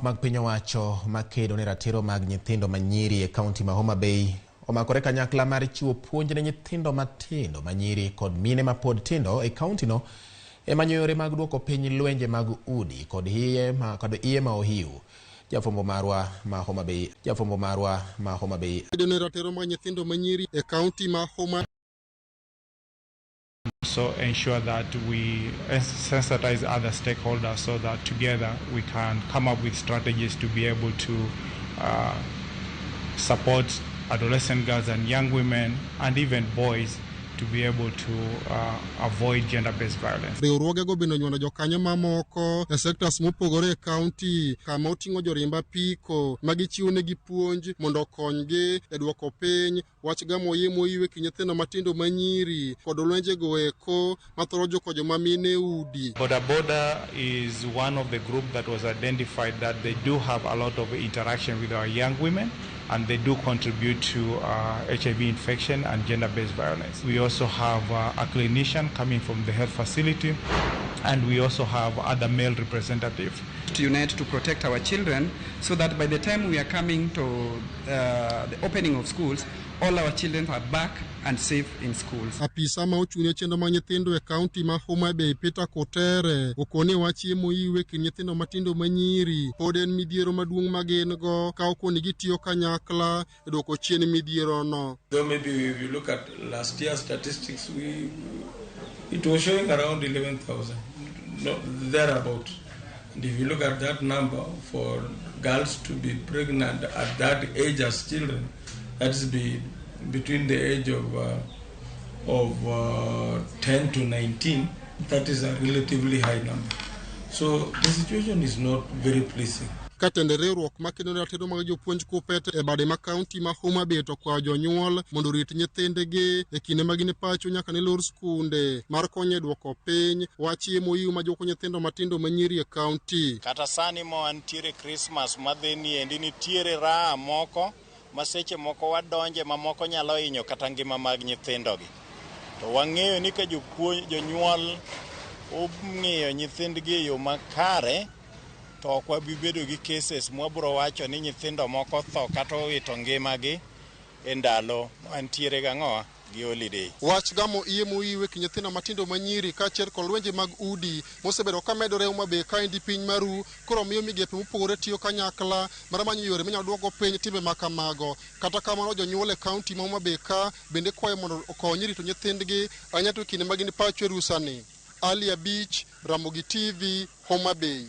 Riwruoge ma ok mag piny owacho makedo ne ratiro mag nyithindo manyiri e kaunti ma Homa Bay omakore kanyakla mar chiwo puonj ne nyithindo matindo manyiri kod mine mapod tindo e kauntino e manyo yore mag duoko piny lwenje mag udi kod iye ma ohiu. Jafwambo marwa ma Homa Bay, jafwambo marwa ma Homa Bay kedo ne ratiro mag nyithindo manyiri e kaunti ma Homa Also ensure that we sensitize other stakeholders so that together we can come up with strategies to be able to support adolescent girls and young women and even boys to be able to avoid gender-based violence. Riwruogego bende onywando jokanyo mamoko e sectors mopogore e kaunti kama oting'o joriemb apiko ma gichiwo negi puonj mondo okonygi e duoko piny wach gamo iye mohiu e kind nyithindo matindo manyiri kod lwenjego eko mathoro juko joma mine e udi. Boda Boda is one of the group that was identified that they do have a lot of interaction with our young women and they do contribute to HIV infection and gender-based violence. We also have a clinician coming from the health facility, and we also have other male representatives. To unite to protect our children so that by the time we are coming to the opening of schools, all our children are back and safe in schools. Apisa ma ochung' ne chenro mag nyithindo e kaunti ma Homa Bay Peter Kotere okone wach iye mohiu e kind nyithindo matindo manyiri pod en midhiero maduong' ma gin go ka okoni gitiyo kanyakla e duoko chien midhiero no. Though maybe if you look at last year's statistics, it was showing around 11,000, no, thereabout. And if you look at that number for girls to be pregnant at that age as children, that's between the age of 10 to 19, that is a relatively high number. So the situation is not very pleasing. Ka tend riwruok makedo ne ratiro mag jopuonj KUPPET e bade ma kaunti ma Homa Bay to kwayo jonyuol mondo orit nyithindgi e kinde ma gin e pacho nyaka ne lor skunde mar konyo e duoko piny wach iye mohiu ma juko nyithindo matindo manyiri e kaunti. Kata sani ma wantiere Christmas madhi niendi nitiere raha moko ma seche moko wadonje ma moko nyalo hinyo kata ngima mag nyithindogi. To wang'eyo ni ka jopuonj jonyuol ong'iyo nyithindgi e yo makare to ok wabi bedo gi cases mwabiro wacho ni nyithindo moko tho kata owito ngimagi e ndalo mantiere gang'owa gi holiday. Wach gamo iye mohiu e kind nyithindo matindo manyiri kaachiel kod lwenje mag udi mosebedo ka medore Homa Bay kaendi piny maru koro miyo migepe mopogore tiyo kanyakla mar manyo yore minyalo duoko piny timbe ma kamago. Kata kamano jonyuol e kaunti ma Homa Bay ka bende kwayo mondo okony rito nyithindgi ahinya to e kinde ma gin pacho e rusani. Ali Abich, Ramogi TV, Homa Bay.